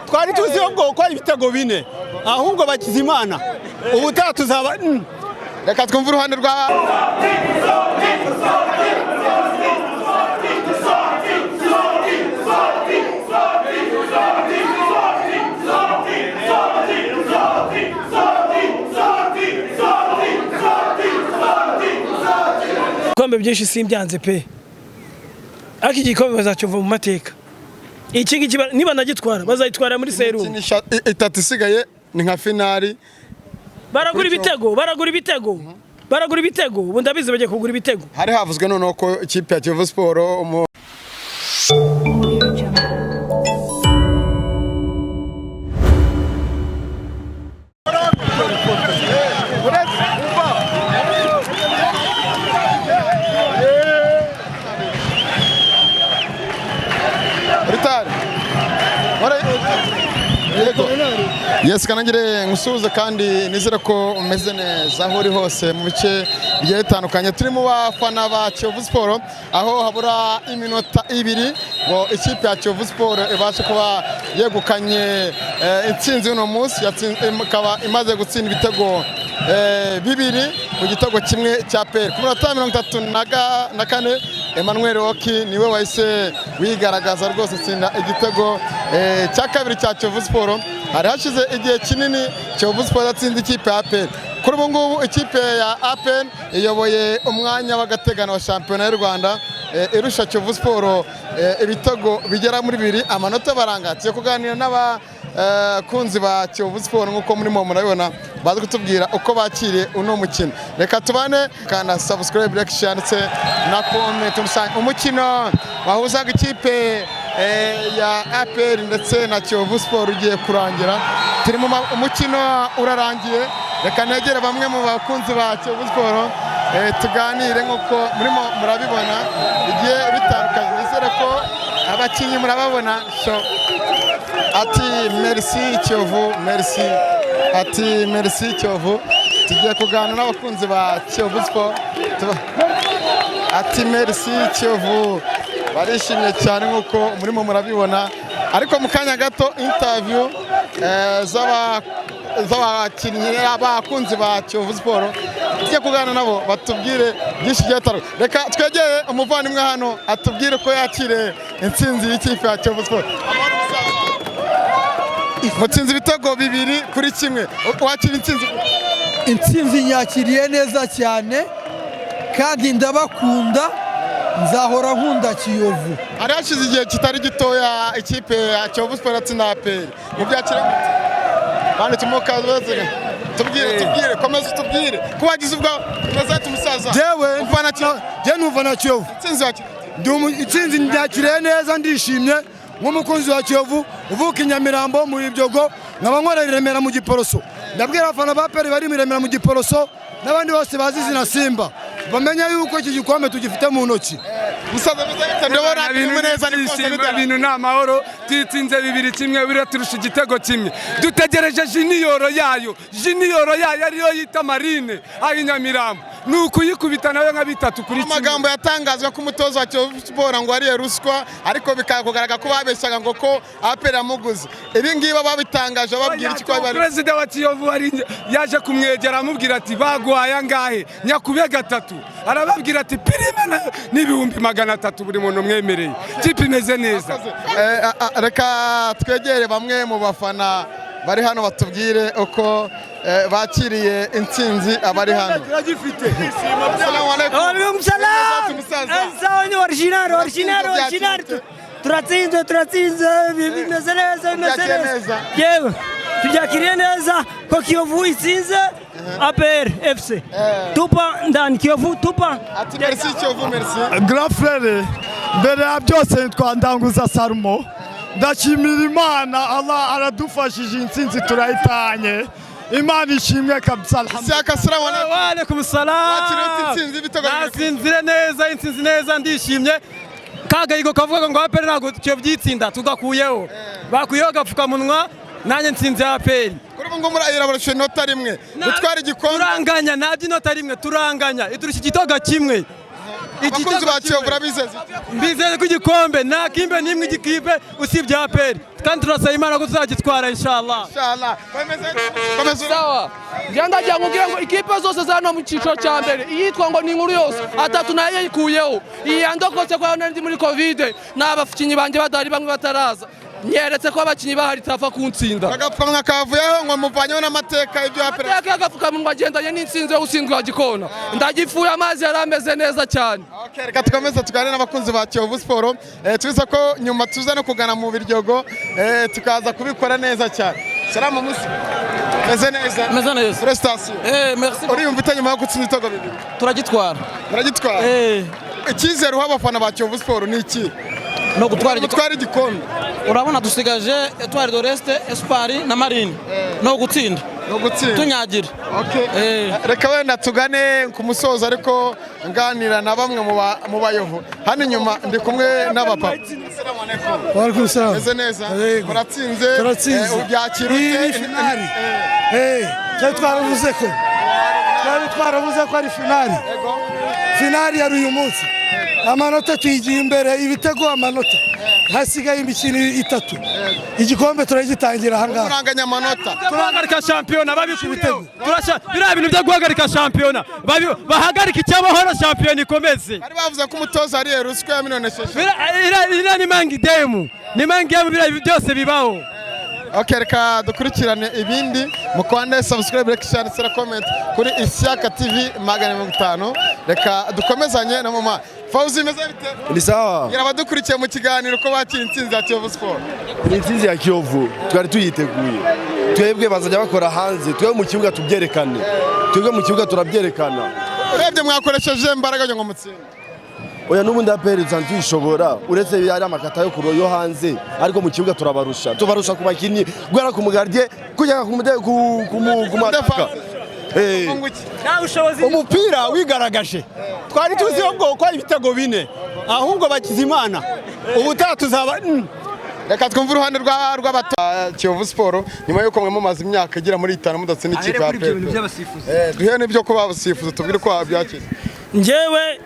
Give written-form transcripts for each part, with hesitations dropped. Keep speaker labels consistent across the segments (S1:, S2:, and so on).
S1: Twari tuzi ngo ko ari ibitego bine, ahubwo bakize Imana, ubutaha tuzaba.
S2: Reka twumve uruhande rwa
S3: Ibikombe byinshi simbyanze pe, ariko igikombe bazacyumva mu mateka. Iki ngiki niba nagitwara, bazayitwara muri serumu.
S2: Imikino itatu isigaye ni nka finali.
S3: Baragura ibitego, baragura ibitego, baragura ibitego. Ubu ndabizi bagiye kugura ibitego.
S2: Hari havuzwe noneho ko ikipe ya Kiyovu Sport
S4: Audio Jungle.
S2: Ritari. Yego. Yes, kanangire nkusuhuze kandi nizere ko umeze neza aho uri hose mu bice bigiye bitandukanye. Turi mu bafana ba Kiyovu Sport, aho habura iminota 2 ngo ikipe ya Kiyovu Sport ibashe kuba yegukanye intsinzi y'uno munsi, ikaba imaze gutsinda ibitego 2 ku gitego 1 cya APR. Ku minota 34, Emmanuel Oki niwe wahise wigaragaza rwose, atsinda igitego cya kabiri cya Kiyovu Sport. Hari hashize igihe kinini Kiyovu Sport yatsinze ikipe ya APR. Kuri ubu ngubu ikipe ya APR iyoboye umwanya w'agateganyo wa shampiyona y'u Rwanda, irusha Kiyovu Sport ibitego bigera muri bibiri, amanota baranga. Tugiye kuganira n'abakunzi ba Kiyovu Sport, nk'uko murimo murabibona, bazi kutubwira uko bakiriye uno mukino. Reka tubane, kanda subscribe, like, share ndetse na comment. Rusange umukino wahuzaga ikipe ya APR ndetse na Kiyovu Sport ugiye kurangira. Turi mu umukino urarangiye. Reka negere bamwe mu bakunzi ba Kiyovu Sport, tuganire. Nk'uko murimo murabibona bigiye bitandukanye, nizere ko abakinnyi murababona. So ati merci Kiyovu, merci, ati merci Kiyovu. Tugiye kuganira n'abakunzi ba Kiyovu Sport. Ati merci Kiyovu, barishimye cyane nk'uko murimo murabibona. Ariko mu kanya gato interview z'abakinnyi, abakunzi ba Kiyovu Sport, tujye kuganira nabo batubwire byinshi bigiye bitandukanye. Reka twegere umuvandimwe hano atubwire uko yakiriye intsinzi y'ikipe ya Kiyovu Sport. Mutsinze ibitego 2-1, wakira intsinzi?
S5: Intsinzi nyakiriye neza cyane kandi ndabakunda, nzahora nkunda Kiyovu.
S2: Hari hashize igihe kitari gitoya ikipe ya Kiyovu Sport yatsinda APR, mubyakira gute? Banditse umukazi, tubwire, tubwire, komeza utubwire ko wagize ubwo komeza ati umusaza.
S5: Jewe
S2: Ufana Kiyovu?
S5: Je numva Kiyovu.
S2: Intsinzi wakira?
S5: Intsinzi nyakiriye neza, ndishimye nk'umukunzi wa Kiyovu uvuka i Nyamirambo mu Ibyogo, nkaba nkorera i Remera mu Giporoso. Ndabwira abafana ba APR bari mu Remera mu Giporoso n'abandi bose bazi izina Simba, bamenye yuko iki gikombe tugifite mu ntoki.
S2: Musaza, meze bite? Ndabona
S6: Ibintu
S2: neza, ni kose.
S6: ibyishimo,
S2: Bite?
S6: Ibintu ni amahoro. Tuyitsinze 2-1, biriya turusha igitego kimwe. Dutegereje junior yayo, junior yayo ariyo yita Marine aho i Nyamirambo, ni ukuyikubita nawe nka 3-1.
S2: Amagambo yatangazwa ko umutoza wa Kiyovu Sport ngo ariye ruswa, ariko bikakugaragara ko babeshyaga ngo ko APR yamuguze, ibi ngibi babitangaje babwira iki ko bari
S6: Perezida wa Kiyovu yaje kumwegera amubwira ati baguhaye angahe nyakube gatatu? Arababwira ati prime n'300,000 buri muntu mwemereye. Kipe imeze neza.
S2: Reka twegere bamwe mu bafana bari hano batubwire uko bakiriye intsinzi, abari hano.
S5: Turagifite.
S2: Assalamu alaikum.
S7: Waalaikum salam.
S2: Musaza.
S7: Sawa, ni original, original, original. Turatsinze, turatsinze, bimeze neza, bimeze
S2: Tubyakiriye
S7: neza.
S2: neza.
S7: Yewe, tubyakiriye neza ko Kiyovu itsinze APR FC. Tupa ndani Kiyovu, tupa.
S2: Ati merci Kiyovu, merci.
S8: Grand frère, mbere ya byose nitwa Ndanguza Sarumo. Ndashimira Imana, Allah aradufashije, intsinzi turayitanye, Imana ishimwe kabisa, alhamdulillah.
S2: Siaka, assalamu alaikum.
S9: Waalaikum salam.
S2: Wakiriye ute intsinzi y'ibitego bibiri?
S9: Nasinzire neza, intsinzi neza, ndishimye. Kagahigo kavuga ngo APR ntabwo Kiyovu byitsinda, tugakuyeho. Bakuyeho agapfukamunwa, nanjye nsinze APR.
S2: Kuri ubu ngubu irabarusha inota rimwe gutwara igikombe.
S9: Turanganya, ntabyo inota rimwe, turanganya. Iturusha igitego kimwe.
S2: Abakunzi ba Kiyovu urabizeza iki?
S9: Mbizeye ko igikombe nta kimbe n'imwe igikipe usibye APR, kandi turasaba Imana ko tuzagitwara inshallah.
S2: Inshallah. Komeza.
S10: Sawa, njye ndagira ngo ubwire ngo ikipe zose za hano mu cyiciro cya mbere, iyitwa ngo ni inkuru yose atatu nayo yikuyeho, iyi yandokotse ko nari ndi muri COVID n'abakinnyi banjye badahari, bamwe bataraza, nyeretse ko abakinnyi bahari itapfa kuntsinda.
S2: Agapfukamunwa kavuyeho ngo muvanyeho n'amateka ibyo APR.
S10: Amateka y'agapfukamunwa agendanye n'intsinzi yo gutsindwa gikona, ndagifuye amazi yari ameze neza cyane.
S2: Okay, reka tukomeze tuganire n'abakunzi ba Kiyovu Sport. Tubiza ko nyuma tuza no kugana mu Biryogo, tukaza kubikora neza cyane. Salamu musi. Meze neza.
S10: Meze neza.
S2: Prestation.
S10: Merci.
S2: Uriyumva ute nyuma yo gutsinda ibitego bibiri?
S10: Turagitwara.
S2: Muragitwara. Icyizere uha abafana ba Kiyovu Sport ni iki?
S10: No gutwara.
S2: Gutwara igikombe.
S10: Urabona dusigaje Etoile de l'Est, Espoir na Marine. No gutsinda.
S2: No gutsinda.
S10: Tunyagira.
S2: Okay. Reka wenda tugane ku musozo, ariko nganira na bamwe mu bayovu. Hano inyuma ndi kumwe n'abapapa.
S5: Waalaikum salam.
S2: Meze neza. Muratsinze.
S5: Turatsinze.
S2: Ubyakira
S5: Iyi
S2: ute?
S5: ni finali. Twari twaravuze ko ari finali. Finali yari uyu munsi. Amanota tuyigiye imbere, ibitego, amanota. Hasigaye imikino itatu. Igikombe turagitangira ahangaha.
S2: Muranganya amanota.
S9: Guhagarika shampiyona babikuyeho. Turasha biriya bintu byo guhagarika shampiyona, bahagarike icy'amahoro, shampiyona ikomeze.
S2: Bari bavuze ko umutoza ariye ruswa ya miliyoni 3.
S9: Iriya ni mangi demu, ni mangi demu, biriya byose bibaho.
S2: Okay, reka dukurikirane ibindi mukande subscribe, like, share ndetse na comment kuri Ishyaka TV 150. Reka dukomezanye na mama Fauzi. Meze bite?
S5: Ni sawa.
S2: Ngira abadukurikiye mu kiganiro ko bakira intsinzi ya Kiyovu Sport.
S5: Ni intsinzi ya Kiyovu, twari tuyiteguye. Twebwe bazajya bakora hanze, twebwe mu kibuga tubyerekane. Twebwe mu kibuga turabyerekana.
S2: Urebye mwakoresheje imbaraga kugira ngo mutsinde?
S5: Oya, n'ubundi APR dusanzwe tuyishobora, uretse ari amakata yo kuro yo hanze, ariko mu kibuga turabarusha. Tubarusha ku bakinnyi, guhera ku mugardie kugera ku mude ku ku mu- ku mataka.
S1: Umupira wigaragaje, twari tuzi ko ari ibitego bine, ahubwo bakize Imana, ubutaha tuzaba.
S2: Reka twumve uruhande rw'abato Kiyovu Sport nyuma y'uko mwe mumaze imyaka igera muri 5 mudatsinda ikipe ya
S11: Ahere kuri ibyo bintu
S2: APR.
S11: by'abasifuzi.
S2: Duhere n'ibyo kuba abasifuzi, tubwire uko wabyakira.
S3: Njyewe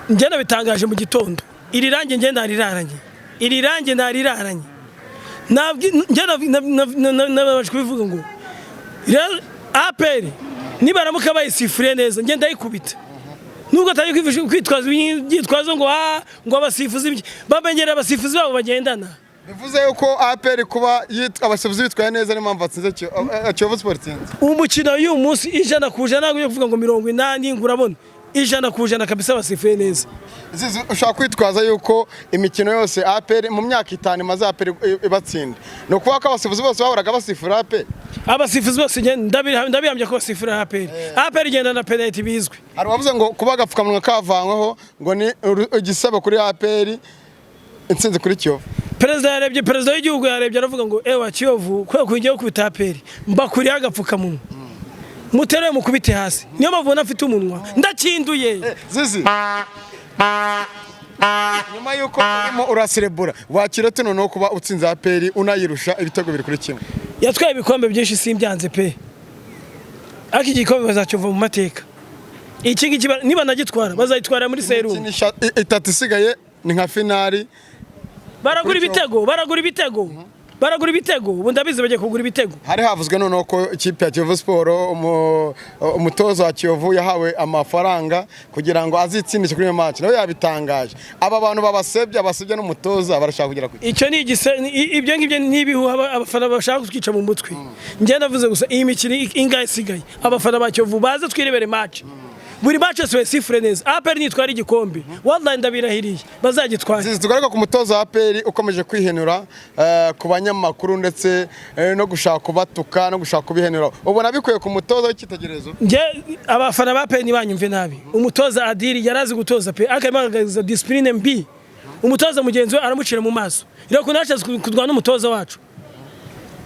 S3: njye nabitangaje mu gitondo, iri rangi njye nariraranye, iri rangi nariraranye. Njye nabanje kubivuga ngo rero APR nibaramuka bayisifuriye neza, njye ndayikubita, nubwo atari kwitwaza ibyitwazo ngo ngo abasifuzi bamenyera abasifuzi babo bagendana.
S2: Bivuze yuko APR kuba abasifuzi bitwaye neza niyo mpamvu batsinze Kiyovu Sport itsinze.
S3: Umukino w'uyu munsi 100%, ntabwo ujya kuvuga ngo 80, ngo urabona 100% kabisa basifuye neza.
S2: Zizi, ushobora kwitwaza yuko imikino yose APR mu myaka 5 imaze APR ibatsinda, ni ukuvuga ko abasifuzi bose bahoraga basifura APR?
S3: Abasifuzi bose njye ndabihamya ko basifura APR. APR igenda na penalty bizwi.
S2: Hari uwavuze ngo kuba agapfukamunwa kavanyweho ngo ni igisebo kuri APR, intsinzi kuri Kiyovu.
S3: Perezida yarebye, perezida w'igihugu yarebye aravuga ngo ewa Kiyovu, kubera ko ngiye gukubita APR, mbakuriyeho agapfukamunwa, mutere mukubite hasi, niyo mpamvu ubona afite umunwa ndakinduye.
S2: Zizi, nyuma yuko urimo uraserebura, wakira ute noneho kuba utsinze APR unayirusha ibitego 2-1?
S3: Yatwaye ibikombe byinshi simbyanze pe, ariko igikombe bazacyumva mu mateka. Iki ngiki niba nagitwara bazayitwara muri serumu.
S2: Imikino itatu isigaye ni nka finali.
S3: Baragura ibitego, baragura ibitego, baragura ibitego, ubu ndabizi bagiye kugura ibitego.
S2: Hari havuzwe noneho ko ikipe ya Kiyovu Sport, umutoza wa Kiyovu yahawe amafaranga kugira ngo azitsindishe kuri iyo match, nawe yabitangaje. Aba bantu babasebye, abasebye n'umutoza, barashaka kugera ku
S3: Icyo ni igise ibyo ngibyo ni ibihuha abafana bashaka kutwica mu mutwe. Njye navuze gusa iyi mikino ingahe isigaye, abafana ba Kiyovu baze twirebere match, buri match yose bayisifure neza. APR nitwara igikombe, wallahi ndabirahiriye bazagitwara.
S2: Zizi, tugaruka ku mutoza wa APR ukomeje kwihenura ku banyamakuru ndetse no gushaka kubatuka no gushaka kubihenura. Ubona bikwiye ku mutoza w'icyitegererezo?
S3: Njye abafana ba APR ntibanyumve nabi, umutoza Adiri yarazi gutoza pe, ariko arimo agaragaza discipline mbi. Umutoza mugenzi we aramucira mu maso, rero ukuntu yashatse kurwana n'umutoza wacu.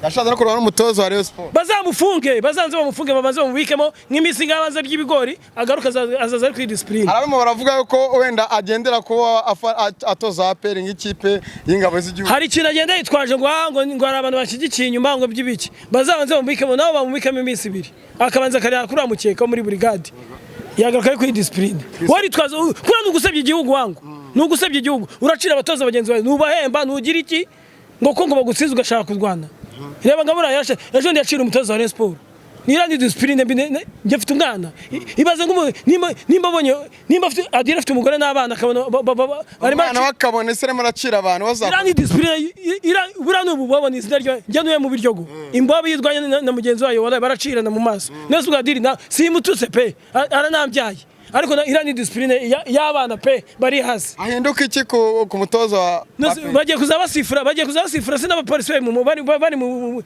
S2: Yashatse no kurwana n'umutoza wa Rayon Sport.
S3: Bazamufunge, bazanze bamufunge, babanze bamubikemo nk'iminsi ingahe, abanza ry'ibigori agaruka, azaza ari kuri discipline.
S2: Hari abamo baravuga yuko wenda agendera kuba atoza APR nk'ikipe y'ingabo z'igihugu.
S3: Hari ikintu agenda yitwaje ngo ngo hari abantu bashyigikiye inyuma ngo by'ibiki. Bazabanze bamubikemo, nabo bamubikemo iminsi 2, akabanza akareba kuri wa mukeka wo muri burigade. Yagaruka kuri discipline. Waritwaza kuri ni ugusebya igihugu wangu, ni ugusebya igihugu. Uracira abatoza bagenzi bawe, nubahemba, nugira iki ngo ko ngo bagutsinze ugashaka kurwana. Reba nga buriya yarashe ejo ndiyacira umutoza wa Rayon Sport. Nira ni discipline mbi. Njye mfite umwana. Ibaze ngo nimba abonye, nimba afite adira, afite umugore n'abana, akabona barimo
S2: Umwana we akabona ese arimo aracira abantu bazakora.
S3: Iriya ni discipline, buriya ni ububabona izina ryo njye ntuye mu Biryogo. Imbobe yitwanye na mugenzi wayo, wallahi baracirana mu maso. Nese ubwa diri na simututse pe, aranambyaye, ariko iriya ni discipline y'abana pe bari hasi.
S2: Ahinduka iki ku mutoza wa
S3: Nose bagiye kuzabasifura, bagiye kuzabasifura se n'abapolisi bari mu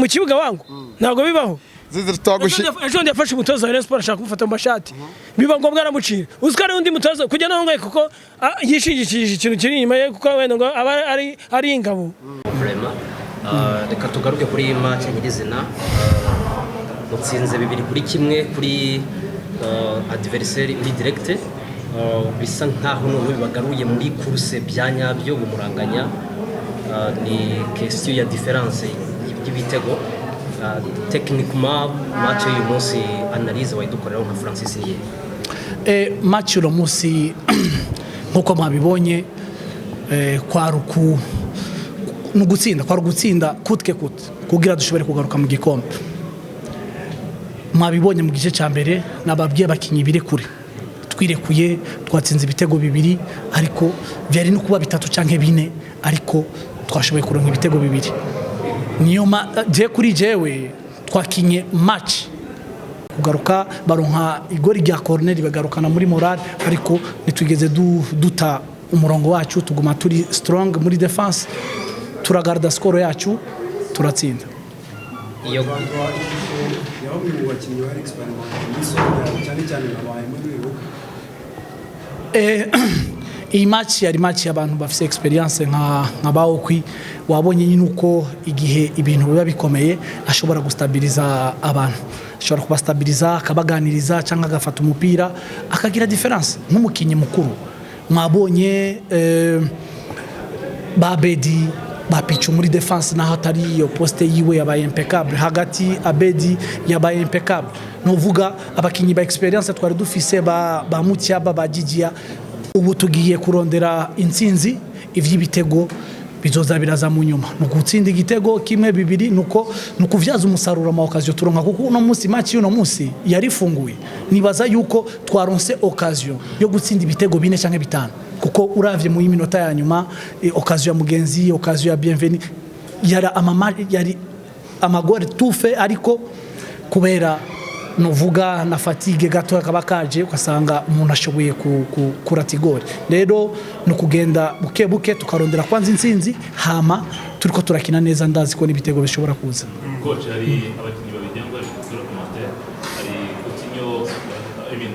S3: kibuga wangu, ntabwo bibaho. Ejo bundi yafashe umutoza wa Rayon Sport, ashaka kumufata mu mashati, biba ngombwa aramucira. Uzi ko ari undi mutoza kujya naho ngaho kuko yishingikirije ikintu kiri inyuma ye, kuko wenda ngo aba ari ingabo.
S11: Vraiment. Reka tugaruke kuri match nyirizina. Mutsinze 2-1 kuri adversaire uri direct. Bisa nkaho noneho bibagaruye muri course bya nyabyo bumuranganya. Ni question ya différence y'ibitego. Techniquement match y'uyu munsi, analyse wayidukoreraho nka Francis niye?
S12: Match uno munsi, nkuko mwabibonye, kwari uku ni ugutsinda, kwari ugutsinda coûte que coûte kugira dushobore kugaruka mu gikombe. Mwabibonye mu gice cya mbere, nababwiye abakinnyi birekure, twirekuye, twatsinze ibitego bibiri, ariko byari no kuba bitatu cyangwa bine, ariko twashoboye kuronka ibitego bibiri. Niyo ma je kuri jewe twakinye match kugaruka, baronka igori rya corner bagarukana muri morale, ariko ntitwigeze duta umurongo wacu, tuguma turi strong muri defense, turagarda score yacu, turatsinda.
S11: Iyo
S13: ya bamwe mu bakinnyi bari expérimenté muri Senegal, cyane cyane nka ba Emmanuel.
S12: Iyi match yari match y'abantu bafite experience nka ba Okwi. Wabonye nyine uko igihe ibintu biba bikomeye ashobora gustabiliza abantu, ashobora kubastabiliza, akabaganiriza cyangwa agafata umupira akagira différence nk'umukinnyi mukuru. Mwabonye ba Bedi, ba Pichu muri defense, naho atari iyo poste yiwe, yabaye impeccable hagati. Abedi yabaye impeccable. Nuvuga abakinnyi ba experience twari dufise, ba Mutiaba, ba Gigia. Ubu tugiye kurondera intsinzi, ivy'ibitego bizoza biraza mu nyuma. Ni ugutsinda igitego kimwe, bibiri, nuko ni ukuvyaza umusaruro ama occasion turonka, kuko uno munsi match y'uno munsi yari ifunguye. Nibaza yuko twaronse occasion yo gutsinda ibitego bine cyangwa bitanu, kuko uravye mu minota ya nyuma, occasion ya Mugenzi, occasion ya Bienvenu, yari amama, yari amagore tufe, ariko kubera nuvuga na fatigue gato kaba kaje, ugasanga umuntu ashoboye kurata igori. Rero ni ukugenda buke buke, tukarondera kwanza intsinzi, hama turiko turakina neza, ndazi ko n'ibitego bishobora kuza.
S14: Coach, hari abakinnyi babiri cyangwa kuri commentaire, hari Coutinho, I mean,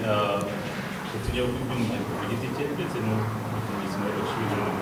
S14: Coutinho by'umwihariko ku giti cye, ndetse n'umukinnyi Ismail Bashir.